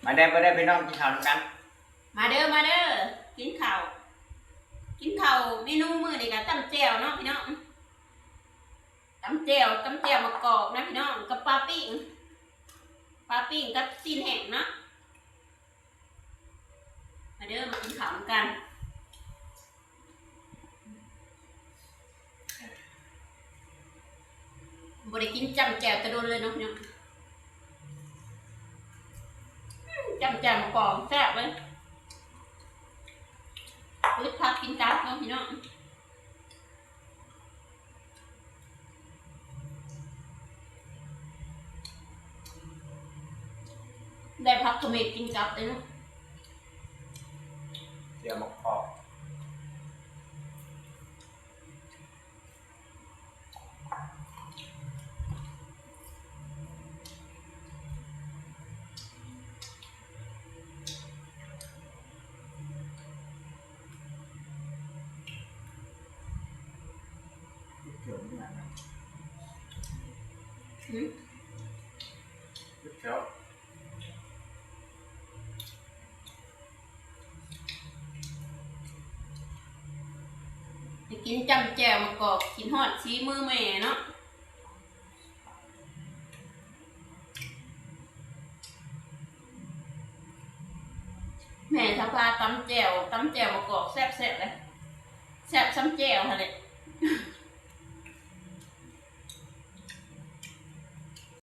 ມາເດີ ມາເດີພີ່ນ້ອງ ກິນເຂົ້ານຳກັນ. ມາເດີ ມາເດີ ກິນເຂົ້າ ກິນເຂົ້າ. ເມນູມື້ນີ້ກໍຕຳແຈ່ວເນາະພີ່ນ້ອງ ຕຳແຈ່ວ ຕຳແຈ່ວໝາກກອກນະພີ່ນ້ອງ ກັບປາປີ້ງ ປາປີ້ງກັບຊີ້ນແຫ້ງເນາະ. ມາເດີ ມາກິນເຂົ້ານຳກັນ. ບໍ່ໄດ້ກິນຈ້ຳແຈ່ວແຕ່ດົນເລີຍເນາະພີ່ນ້ອງ. ຈ້ຳແຈ່ວໝາກກອກແຊບເລີຍ. ອຶດຜັກກິນກັບເນາະພີ່ນ້ອງ. ໄດ້ຜັກຂະເໝກກິນກັບເດ້ເນາະ. ແຈ່ວໝາກກອກ ອືມ ໄດ້ກິນຈ້ຳແຈ່ວໝາກກອກ ຄິດຮອດສີມືແມ່ເນາະ. ແມ່ສາວພາຕຳແຈ່ວ ຕຳແຈ່ວໝາກກອກແຊບໆເລີຍ ແຊບສ່ຳແຈ່ວຫັ້ນແຫຼະ.